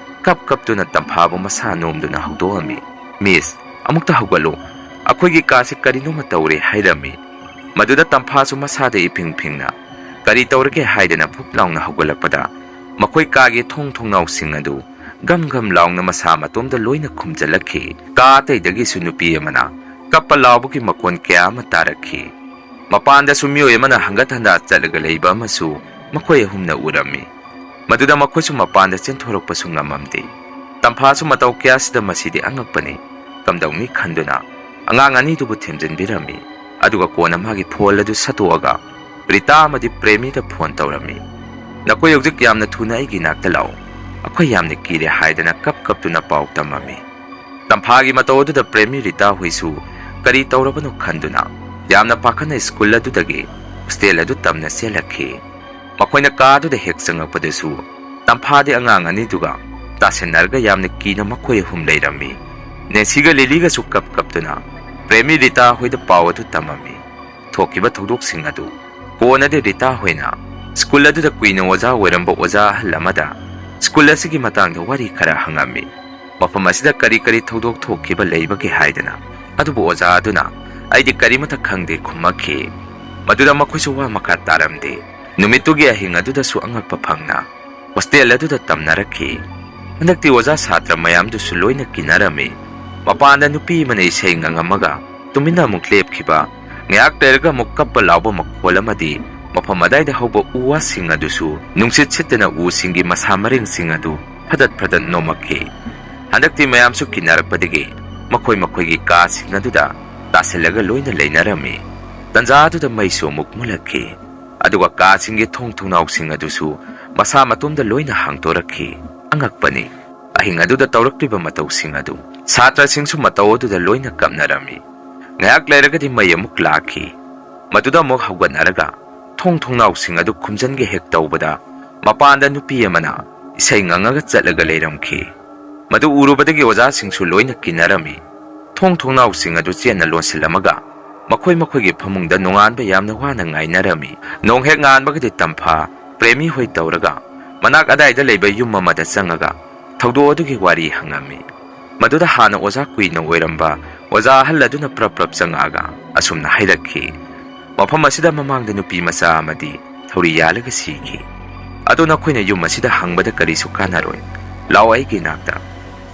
ꯀꯞ ꯀꯞꯇꯨꯅ ꯇꯝꯐꯥꯕꯨ ꯃꯁꯥ ꯅꯣꯝꯗꯨꯅ ꯍꯧꯗꯣꯛꯑꯝꯃꯤ꯫ "ꯃꯤꯁ, ꯑꯃꯨꯛꯇ ꯍꯧꯒꯠꯂꯨ, ꯑꯩꯈꯣꯏꯒꯤ ꯀꯥꯁꯤ ꯀꯔꯤꯅꯣꯃ ꯇꯧꯔꯦ" ꯍꯥꯏꯔꯝꯃꯤ꯫ ꯃꯗꯨꯗ ꯇꯝꯐꯥꯁꯨ ꯃꯁꯥꯗ ꯏꯐꯤꯡ ꯐꯤꯡꯅ, "ꯀꯔꯤ ꯇꯧꯔꯒꯦ?" ꯍꯥꯏꯗꯅ ꯐꯨꯞ ꯂꯥꯎꯅ ꯍꯧꯒꯠꯂꯛꯄꯗ, ꯃꯈꯣꯏ ꯀꯥꯒꯤ ꯊꯣꯡ ꯊꯣꯡꯅꯥꯎꯁꯤꯡ ꯑꯗꯨ ꯒꯝ ꯒꯝ ꯂꯥꯎꯅ ꯃꯁꯥ ꯃꯇꯣꯝꯗ ꯂꯣꯏꯅ ꯈꯨꯝꯖꯤꯜꯂꯛꯈꯤ꯫ ꯀꯥ ꯑꯇꯩꯗꯒꯤꯁꯨ ꯅꯨꯄꯤ ꯑꯃꯅ ꯀꯞꯄ ꯂꯥꯎꯕꯒꯤ ꯃꯈꯣꯟ ꯀꯌꯥ ꯑꯃ ꯇꯥꯔꯛꯈꯤ꯫ ꯃꯄꯥꯟꯗꯁꯨ ꯃꯤꯑꯣꯏ ꯑꯃꯅ ꯍꯪꯒꯠ ꯍꯟꯗꯥ ꯆꯠꯂꯒ ꯂꯩꯕ ꯑꯃꯁꯨ ꯃꯈꯣꯏ ꯑꯍꯨꯝꯅ ꯎꯔꯝꯃꯤ꯫ ꯃꯗꯨꯗ ꯃꯈꯣꯏꯁꯨ ꯃꯄꯥꯟꯗ ꯆꯦꯟꯊꯣꯔꯛꯄꯁꯨ ꯉꯝꯃꯝꯗꯦ꯫ ꯇꯝꯐꯥꯁꯨ ꯃꯇꯧ ꯀꯌꯥꯁꯤꯗ "ꯃꯁꯤꯗꯤ ꯑꯉꯛꯄꯅꯤ, ꯀꯝꯗꯧꯅꯤ?" ꯈꯟꯗꯨꯅ ꯑꯉꯥꯡ ꯑꯅꯤꯗꯨꯕꯨ ꯊꯦꯝꯖꯤꯟꯕꯤꯔꯝꯃꯤ꯫ ꯑꯗꯨꯒ ꯀꯣꯟꯅ ꯃꯥꯒꯤ ꯐꯣꯟ ꯑꯗꯨ ꯁꯠꯇꯣꯛꯑꯒ ꯔꯤꯇꯥ ꯑꯃꯗꯤ ꯄ꯭ꯔꯦꯃꯤꯗ ꯐꯣꯟ ꯇꯧꯔꯝꯃꯤ꯫ "ꯅꯈꯣꯏ ꯍꯧꯖꯤꯛ ꯌꯥꯝꯅ ꯊꯨꯅ ꯑꯩꯒꯤ ꯏꯅꯥꯛꯇ ꯂꯥꯛꯎ, ꯑꯩꯈꯣꯏ ꯌꯥꯝꯅ ꯀꯤꯔꯦ" ꯍꯥꯏꯗꯅ ꯀꯞ ꯀꯞꯇꯨꯅ ꯄꯥꯎ ꯇꯝꯃꯝꯃꯤ꯫ ꯇꯝꯐꯥꯒꯤ ꯃꯇꯧ ꯑꯗꯨꯗ ꯄ꯭ꯔꯦꯃꯤ ꯔꯤꯇꯥ ꯍꯣꯏꯁꯨ ꯀꯔꯤ ꯇꯧꯔꯕꯅꯣ ꯈꯟꯗꯨꯅ ꯌꯥꯝꯅ ꯄꯥꯈꯠꯅ ꯁ꯭ꯀꯨꯜ ꯑꯗꯨꯗꯒꯤ ꯍꯣꯁꯇꯦꯜ ꯑꯗꯨ ꯇꯝꯅ ꯆꯦꯜꯂꯛꯈꯤ꯫ ꯃꯈꯣꯏꯅ ꯀꯥ ꯑꯗꯨꯗ ꯍꯦꯛ ꯆꯪꯉꯛꯄꯗꯁꯨ ꯇꯝꯐꯥꯗꯤ ꯑꯉꯥꯡ ꯑꯅꯤꯗꯨꯒ ꯇꯥꯁꯤꯟꯅꯔꯒ ꯌꯥꯝꯅ ꯀꯤꯅ ꯃꯈꯣꯏ ꯑꯍꯨꯝ ꯂꯩꯔꯝꯃꯤ꯫ ꯅꯦꯟꯁꯤꯒ ꯂꯤꯂꯤꯒꯁꯨ ꯀꯞ ꯀꯞꯇꯨꯅ ꯄ꯭ꯔꯦꯃꯤ ꯔꯤꯇꯥ ꯍꯣꯏꯗ ꯄꯥꯎ ꯑꯗꯨ ꯇꯝꯃꯝꯃꯤ꯫ ꯊꯣꯛꯈꯤꯕ ꯊꯧꯗꯣꯛꯁꯤꯡ ꯑꯗꯨ ꯀꯣꯟꯅꯗꯤ ꯔꯤꯇꯥ ꯍꯣꯏꯅ ꯁ꯭ꯀꯨꯜ ꯑꯗꯨꯗ ꯀꯨꯏꯅ ꯑꯣꯖꯥ ꯑꯣꯏꯔꯝꯕ ꯑꯣꯖꯥ ꯑꯍꯜ ꯑꯃꯗ ꯁ꯭ꯀꯨꯜ ꯑꯁꯤꯒꯤ ꯃꯇꯥꯡꯗ ꯋꯥꯔꯤ ꯈꯔ ꯍꯪꯉꯝꯃꯤ꯫ ꯃꯐꯝ ꯑꯁꯤꯗ ꯀꯔꯤ ꯀꯔꯤ ꯊꯧꯗꯣꯛ ꯊꯣꯛꯈꯤꯕ ꯂꯩꯕꯒꯦ ꯍꯥꯏꯗꯅ꯫ ꯑꯗꯨꯕꯨ ꯑꯣꯖꯥ ꯑꯗꯨꯅ, "ꯑꯩꯗꯤ ꯀꯔꯤꯃꯠꯇ ꯈꯪꯗꯦ" ꯈꯨꯝꯃꯛꯈꯤ꯫ ꯃꯗꯨꯗ ꯃꯈꯣꯏꯁꯨ ꯋꯥ ꯃꯈꯥ ꯇꯥꯔꯝꯗꯦ꯫ ꯅꯨꯃꯤꯠꯇꯨꯒꯤ ꯑꯍꯤꯡ ꯑꯗꯨꯗꯁꯨ ꯑꯉꯛꯄ ꯐꯪꯅ ꯍꯣꯁꯇꯦꯜ ꯑꯗꯨꯗ ꯇꯝꯅꯔꯛꯈꯤ꯫ ꯍꯟꯗꯛꯇꯤ ꯑꯣꯖꯥ ꯁꯥꯇ꯭ꯔ ꯃꯌꯥꯝꯗꯨꯁꯨ ꯂꯣꯏꯅ ꯀꯤꯅꯔꯝꯃꯤ꯫ ꯃꯄꯥꯟꯗ ꯅꯨꯄꯤ ꯑꯃꯅ ꯏꯁꯩ ꯉꯪꯉꯝꯃꯒ ꯇꯨꯃꯤꯟꯅ ꯑꯃꯨꯛ ꯂꯦꯞꯈꯤꯕ, ꯉꯥꯏꯍꯥꯛ ꯂꯩꯔꯒ ꯑꯃꯨꯛ ꯀꯞꯄ ꯂꯥꯎꯕ ꯃꯈꯣꯜ ꯑꯃꯗꯤ ꯃꯐꯝ ꯑꯗꯥꯏꯗ ꯍꯧꯕ ꯎ ꯋꯥꯁꯤꯡ ꯑꯗꯨꯁꯨ ꯅꯨꯡꯁꯤꯠ ꯁꯤꯠꯇꯅ ꯎꯁꯤꯡꯒꯤ ꯃꯁꯥ ꯃꯔꯦꯡꯁꯤꯡ ꯑꯗꯨ ꯐꯗꯠ ꯐꯗꯠ ꯅꯣꯝꯃꯛꯈꯤ꯫ ꯍꯟꯗꯛꯇꯤ ꯃꯌꯥꯝꯁꯨ ꯀꯤꯅꯔꯛꯄꯗꯒꯤ ꯃꯈꯣꯏ ꯃꯈꯣꯏꯒꯤ ꯀꯥꯁꯤꯡ ꯑꯗꯨꯗ ꯇꯥꯁꯤꯜꯂꯒ ꯂꯣꯏꯅ ꯂꯩꯅꯔꯝꯃꯤ꯫ ꯇꯟꯖꯥ ꯑꯗꯨꯗ ꯃꯩꯁꯨ ꯑꯃꯨꯛ ꯃꯨꯠꯂꯛꯈꯤ꯫ ꯑꯗꯨꯒ ꯀꯥꯁꯤꯡꯒꯤ ꯊꯣꯡ ꯊꯣꯡꯅꯥꯎꯁꯤꯡ ꯑꯗꯨꯁꯨ ꯃꯁꯥ ꯃꯇꯣꯝꯗ ꯂꯣꯏꯅ ꯍꯥꯡꯗꯣꯔꯛꯈꯤ꯫ ꯑꯉꯛꯄꯅꯤ, ꯑꯍꯤꯡ ꯑꯗꯨꯗ ꯇꯧꯔꯛꯂꯤꯕ ꯃꯇꯧꯁꯤꯡ ꯑꯗꯨ꯫ ꯁꯥꯇ꯭ꯔꯁꯤꯡꯁꯨ ꯃꯇꯧ ꯑꯗꯨꯗ ꯂꯣꯏꯅ ꯀꯞꯅꯔꯝꯃꯤ꯫ ꯉꯥꯏꯍꯥꯛ ꯂꯩꯔꯒꯗꯤ ꯃꯩ ꯑꯃꯨꯛ ꯂꯥꯛꯈꯤ꯫ ꯃꯗꯨꯗ ꯑꯃꯨꯛ ꯍꯧꯒꯠꯅꯔꯒ ꯊꯣꯡ ꯊꯣꯡꯅꯥꯎꯁꯤꯡ ꯑꯗꯨ ꯈꯨꯝꯖꯤꯟꯒꯦ ꯍꯦꯛ ꯇꯧꯕꯗ, ꯃꯄꯥꯟꯗ ꯅꯨꯄꯤ ꯑꯃꯅ ꯏꯁꯩ ꯉꯪꯉꯒ ꯆꯠꯂꯒ ꯂꯩꯔꯝꯈꯤ꯫ ꯃꯗꯨ ꯎꯔꯨꯕꯗꯒꯤ ꯑꯣꯖꯥꯁꯤꯡꯁꯨ ꯂꯣꯏꯅ ꯀꯤꯅꯔꯝꯃꯤ꯫ ꯊꯣꯡ ꯊꯣꯡꯅꯥꯎꯁꯤꯡ ꯑꯗꯨ ꯆꯦꯠꯅ ꯂꯣꯟꯁꯤꯜꯂꯝꯃꯒ ꯃꯈꯣꯏ ꯃꯈꯣꯏꯒꯤ ꯐꯃꯨꯡꯗ ꯅꯣꯡꯉꯥꯟꯕ ꯌꯥꯝꯅ ꯋꯥꯅ ꯉꯥꯏꯅꯔꯝꯃꯤ꯫ ꯅꯣꯡ ꯍꯦꯛ ꯉꯥꯟꯕꯒꯗꯤ ꯇꯝꯐꯥ, ꯄ꯭ꯔꯦꯃꯤ ꯍꯣꯏ ꯇꯧꯔꯒ ꯃꯅꯥꯛ ꯑꯗꯥꯏꯗ ꯂꯩꯕ ꯌꯨꯝ ꯑꯃꯗ ꯆꯪꯉꯒ ꯊꯧꯗꯣꯛ ꯑꯗꯨꯒꯤ ꯋꯥꯔꯤ ꯍꯪꯉꯝꯃꯤ꯫ ꯃꯗꯨꯗ ꯍꯥꯟꯅ ꯑꯣꯖꯥ ꯀꯨꯏꯅ ꯑꯣꯏꯔꯝꯕ ꯑꯣꯖꯥ ꯑꯍꯜ ꯑꯗꯨꯅ ꯄ꯭ꯔꯞ ꯄ꯭ꯔꯞ ꯆꯪꯉꯛꯑꯒ ꯑꯁꯨꯝꯅ ꯍꯥꯏꯔꯛꯈꯤ, "ꯃꯐꯝ ꯑꯁꯤꯗ ꯃꯃꯥꯡꯗ ꯅꯨꯄꯤ ꯃꯆꯥ ꯑꯃꯗꯤ ꯊꯧꯔꯤ ꯌꯥꯜꯂꯒ ꯁꯤꯈꯤ꯫ ꯑꯗꯣ ꯅꯈꯣꯏꯅ ꯌꯨꯝ ꯑꯁꯤꯗ ꯍꯪꯕꯗ ꯀꯔꯤꯁꯨ ꯀꯥꯟꯅꯔꯣꯏ꯫ ꯂꯥꯛꯑꯣ ꯑꯩꯒꯤ ꯏꯅꯥꯛꯇ꯫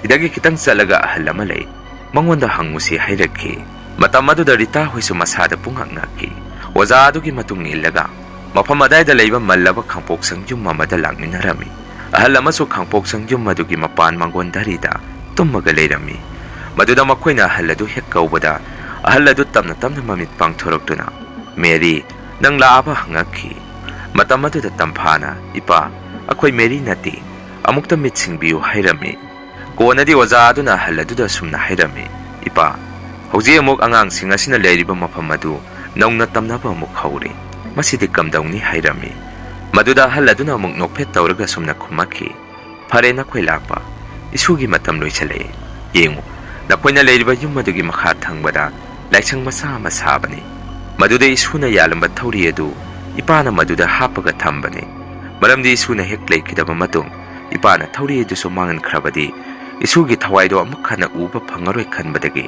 ꯁꯤꯗꯒꯤ ꯈꯤꯇꯪ ꯆꯠꯂꯒ ꯑꯍꯜ ꯑꯃ ꯂꯩ, ꯃꯉꯣꯟꯗ ꯍꯪꯉꯨꯁꯤ" ꯍꯥꯏꯔꯛꯈꯤ꯫ ꯃꯇꯝ ꯑꯗꯨꯗ ꯔꯤꯇꯥ ꯍꯣꯏꯁꯨ ꯃꯁꯥꯗ ꯄꯨꯡꯉꯛ ꯉꯛꯈꯤ꯫ ꯑꯣꯖꯥ ꯑꯗꯨꯒꯤ ꯃꯇꯨꯡ ꯏꯜꯂꯒ ꯃꯐꯝ ꯑꯗꯥꯏꯗ ꯂꯩꯕ ꯃꯜꯂꯕ ꯈꯥꯡꯄꯣꯛꯁꯪ ꯌꯨꯝ ꯑꯃꯗ ꯂꯥꯛꯃꯤꯟꯅꯔꯝꯃꯤ꯫ ꯑꯍꯜ ꯑꯃꯁꯨ ꯈꯥꯡꯄꯣꯛꯁꯪ ꯌꯨꯝ ꯑꯗꯨꯒꯤ ꯃꯄꯥꯟ ꯃꯥꯡꯒꯣꯟ ꯗꯥꯔꯤꯗ ꯇꯨꯝꯃꯒ ꯂꯩꯔꯝꯃꯤ꯫ ꯃꯗꯨꯗ ꯃꯈꯣꯏꯅ ꯑꯍꯜ ꯑꯗꯨ ꯍꯦꯛ ꯀꯧꯕꯗ, ꯑꯍꯜ ꯑꯗꯨ ꯇꯞꯅ ꯇꯞꯅ ꯃꯃꯤꯠ ꯄꯥꯡꯊꯣꯔꯛꯇꯨꯅ, "ꯃꯦꯔꯤ, ꯅꯪ ꯂꯥꯛꯑꯕ?" ꯍꯪꯉꯛꯈꯤ꯫ ꯃꯇꯝ ꯑꯗꯨꯗ ꯇꯝꯐꯥꯅ, "ꯏꯄꯥ, ꯑꯩꯈꯣꯏ ꯃꯦꯔꯤ ꯅꯠꯇꯦ, ꯑꯃꯨꯛꯇ ꯃꯤꯠ ꯁꯤꯡꯕꯤꯌꯨ" ꯍꯥꯏꯔꯝꯃꯤ꯫ ꯀꯣꯟꯅꯗꯤ ꯑꯣꯖꯥ ꯑꯗꯨꯅ ꯑꯍꯜ ꯑꯗꯨꯗ ꯑꯁꯨꯝꯅ ꯍꯥꯏꯔꯝꯃꯤ, "ꯏꯄꯥ, ꯍꯧꯖꯤꯛ ꯑꯃꯨꯛ ꯑꯉꯥꯡꯁꯤꯡ ꯑꯁꯤꯅ ꯂꯩꯔꯤꯕ ꯃꯐꯝ ꯑꯗꯨ ꯅꯧꯅ ꯇꯝꯅꯕ ꯑꯃꯨꯛ ꯍꯧꯔꯦ꯫ ꯃꯁꯤꯗꯤ ꯀꯝꯗꯧꯅꯤ?" ꯍꯥꯏꯔꯝꯃꯤ꯫ ꯃꯗꯨꯗ ꯑꯍꯜ ꯑꯗꯨꯅ ꯑꯃꯨꯛ ꯅꯣꯛꯐꯦꯠ ꯇꯧꯔꯒ ꯑꯁꯨꯝꯅ ꯈꯨꯝꯃꯛꯈꯤ, "ꯐꯔꯦ, ꯅꯈꯣꯏ ꯂꯥꯛꯄ꯫ ꯏꯁꯨꯒꯤ ꯃꯇꯝ ꯂꯣꯏꯁꯤꯜꯂꯛꯑꯦ꯫ ꯌꯦꯡꯉꯨ, ꯅꯈꯣꯏꯅ ꯂꯩꯔꯤꯕ ꯌꯨꯝ ꯑꯗꯨꯒꯤ ꯃꯈꯥ ꯊꯪꯕꯗ ꯂꯥꯏꯁꯪ ꯃꯆꯥ ꯑꯃ ꯁꯥꯕꯅꯤ꯫ ꯃꯗꯨꯗ ꯏꯁꯨꯅ ꯌꯥꯜꯂꯝꯕ ꯊꯧꯔꯤ ꯑꯗꯨ ꯏꯄꯥꯅ ꯃꯗꯨꯗ ꯍꯥꯞꯄꯒ ꯊꯝꯕꯅꯤ꯫ ꯃꯔꯝꯗꯤ ꯏꯁꯨꯅ ꯍꯦꯛ ꯂꯩꯈꯤꯗꯕ ꯃꯇꯨꯡ ꯏꯄꯥꯅ ꯊꯧꯔꯤ ꯑꯗꯨꯁꯨ ꯃꯥꯡꯍꯟꯈ꯭ꯔꯕꯗꯤ ꯏꯁꯨꯒꯤ ꯊꯋꯥꯏꯗꯣ ꯑꯃꯨꯛ ꯍꯟꯅ ꯎꯕ ꯐꯪꯉꯔꯣꯏ ꯈꯟꯕꯗꯒꯤ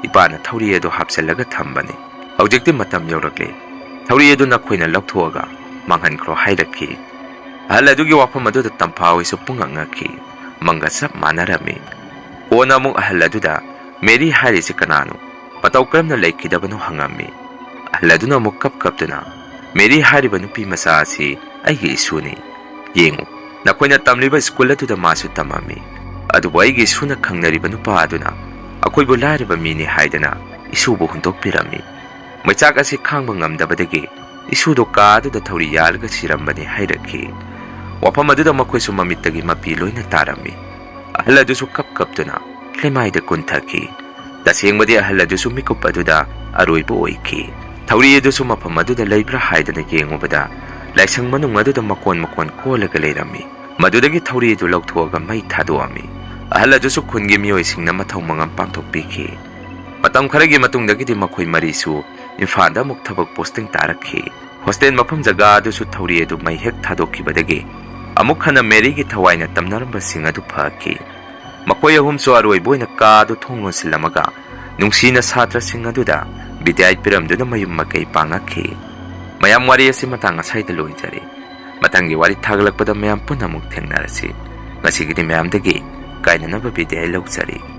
ꯏꯄꯥꯅ ꯊꯧꯔꯤ ꯑꯗꯨ ꯍꯥꯞꯆꯤꯜꯂꯒ ꯊꯝꯕꯅꯤ꯫ ꯍꯧꯖꯤꯛꯇꯤ ꯃꯇꯝ ꯌꯧꯔꯛꯂꯦ꯫ ꯊꯧꯔꯤ ꯑꯗꯨ ꯅꯈꯣꯏꯅ ꯂꯧꯊꯣꯛꯑꯒ ꯃꯥꯡꯍꯟꯈ꯭ꯔꯣ" ꯍꯥꯏꯔꯛꯈꯤ꯫ ꯑꯍꯜ ꯑꯗꯨꯒꯤ ꯋꯥꯐꯝ ꯑꯗꯨꯗ ꯇꯝꯐꯥ ꯍꯣꯏꯁꯨ ꯄꯨꯡꯉꯛ ꯉꯛꯈꯤ꯫ ꯃꯪꯒ ꯆꯞ ꯃꯥꯟꯅꯔꯝꯃꯤ꯫ ꯀꯣꯟꯅ ꯑꯃꯨꯛ ꯑꯍꯜ ꯑꯗꯨꯗ, "ꯃꯦꯔꯤ ꯍꯥꯏꯔꯤꯁꯤ ꯀꯅꯥꯅꯣ? ꯃꯇꯧ ꯀꯔꯝꯅ ꯂꯩꯈꯤꯗꯕꯅꯣ?" ꯍꯪꯉꯝꯃꯤ꯫ ꯑꯍꯜ ꯑꯗꯨꯅ ꯑꯃꯨꯛ ꯀꯞ ꯀꯞꯇꯨꯅ, "ꯃꯦꯔꯤ ꯍꯥꯏꯔꯤꯕ ꯅꯨꯄꯤ ꯃꯆꯥ ꯑꯁꯤ ꯑꯩꯒꯤ ꯏꯁꯨꯅꯤ꯫ ꯌꯦꯡꯉꯨ, ꯅꯈꯣꯏꯅ ꯇꯝꯂꯤꯕ ꯁ꯭ꯀꯨꯜ ꯑꯗꯨꯗ ꯃꯥꯁꯨ ꯇꯝꯃꯝꯃꯤ꯫ ꯑꯗꯨꯕꯨ ꯑꯩꯒꯤ ꯏꯁꯨꯅ ꯈꯪꯅꯔꯤꯕ ꯅꯨꯄꯥ ꯑꯗꯨꯅ ꯑꯩꯈꯣꯏꯕꯨ ꯂꯥꯏꯔꯕ ꯃꯤꯅꯤ ꯍꯥꯏꯗꯅ ꯏꯁꯨꯕꯨ ꯍꯨꯟꯗꯣꯛꯄꯤꯔꯝꯃꯤ꯫ ꯃꯩꯆꯥꯛ ꯑꯁꯤ ꯈꯥꯡꯕ ꯉꯝꯗꯕꯗꯒꯤ ꯏꯁꯨꯗꯣ ꯀꯥ ꯑꯗꯨꯗ ꯊꯧꯔꯤ ꯌꯥꯜꯂꯒ ꯁꯤꯔꯝꯕꯅꯤ" ꯍꯥꯏꯔꯛꯈꯤ꯫ ꯋꯥꯐꯝ ꯑꯗꯨꯗ ꯃꯈꯣꯏꯁꯨ ꯃꯃꯤꯠꯇꯒꯤ ꯃꯄꯤ ꯂꯣꯏꯅ ꯇꯥꯔꯝꯃꯤ꯫ ꯑꯍꯜ ꯑꯗꯨꯁꯨ ꯀꯞ ꯀꯞꯇꯨꯅ ꯂꯩꯃꯥꯏꯗ ꯀꯨꯟꯊꯈꯤ꯫ ꯇꯁꯦꯡꯕꯗꯤ ꯑꯍꯜ ꯑꯗꯨꯁꯨ ꯃꯤꯀꯨꯞ ꯑꯗꯨꯗ ꯑꯔꯣꯏꯕ ꯑꯣꯏꯈꯤ꯫ ꯊꯧꯔꯤ ꯑꯗꯨꯁꯨ ꯃꯐꯝ ꯑꯗꯨꯗ ꯂꯩꯕ꯭ꯔꯥ ꯍꯥꯏꯗꯅ ꯌꯦꯡꯉꯨꯕꯗ ꯂꯥꯏꯁꯪ ꯃꯅꯨꯡ ꯑꯗꯨꯗ ꯃꯀꯣꯟ ꯃꯀꯣꯟ ꯀꯣꯜꯂꯒ ꯂꯩꯔꯝꯃꯤ꯫ ꯃꯗꯨꯗꯒꯤ ꯊꯧꯔꯤ ꯑꯗꯨ ꯂꯧꯊꯣꯛꯑꯒ ꯃꯩ ꯊꯥꯗꯣꯛꯑꯝꯃꯤ꯫ ꯑꯍꯜ ꯑꯗꯨꯁꯨ ꯈꯨꯟꯒꯤ ꯃꯤꯑꯣꯏꯁꯤꯡꯅ ꯃꯊꯧ ꯃꯉꯝ ꯄꯥꯡꯊꯣꯛꯄꯤꯈꯤ꯫ ꯃꯇꯝ ꯈꯔꯒꯤ ꯃꯇꯨꯡꯗꯒꯤꯗꯤ ꯃꯈꯣꯏ ꯃꯔꯤꯁꯨ ꯏꯝꯐꯥꯜꯗ ꯑꯃꯨꯛ ꯊꯕꯛ ꯄꯣꯁꯇꯤꯡ ꯇꯥꯔꯛꯈꯤ꯫ ꯍꯣꯁꯇꯦꯜ ꯃꯐꯝ ꯖꯒꯥ ꯑꯗꯨꯁꯨ ꯊꯧꯔꯤ ꯑꯗꯨ ꯃꯩ ꯍꯦꯛ ꯊꯥꯗꯣꯛꯈꯤꯕꯗꯒꯤ ꯑꯃꯨꯛ ꯍꯟꯅ ꯃꯦꯔꯤꯒꯤ ꯊꯋꯥꯏꯅ ꯇꯝꯅꯔꯝꯕꯁꯤꯡ ꯑꯗꯨ ꯐꯈꯤ꯫ ꯃꯈꯣꯏ ꯑꯍꯨꯝꯁꯨ ꯑꯔꯣꯏꯕ ꯑꯣꯏꯅ ꯀꯥ ꯑꯗꯨ ꯊꯣꯡ ꯂꯣꯟꯁꯤꯜꯂꯝꯃꯒ ꯅꯨꯡꯁꯤꯅ ꯁꯥꯇ꯭ꯔꯁꯤꯡ ꯑꯗꯨꯗ ꯕꯤꯗꯥꯏ ꯄꯤꯔꯝꯗꯨꯅ ꯃꯌꯨꯝ ꯃꯀꯩ ꯄꯥꯡꯉꯛꯈꯤ꯫ ꯃꯌꯥꯝ, ꯋꯥꯔꯤ ꯑꯁꯤ ꯃꯇꯥꯡ ꯑꯁꯥꯏꯗ ꯂꯣꯏꯖꯔꯦ꯫ ꯃꯊꯪꯒꯤ ꯋꯥꯔꯤ ꯊꯥꯒꯠꯂꯛꯄꯗ ꯃꯌꯥꯝ ꯄꯨꯟꯅ ꯑꯃꯨꯛ ꯊꯦꯡꯅꯔꯁꯤ꯫ ꯉꯁꯤꯒꯤꯗꯤ ꯃꯌꯥꯝꯗꯒꯤ ꯀꯥꯏꯅꯅꯕ ꯕꯤꯗꯥꯏ ꯂꯧꯖꯔꯤ꯫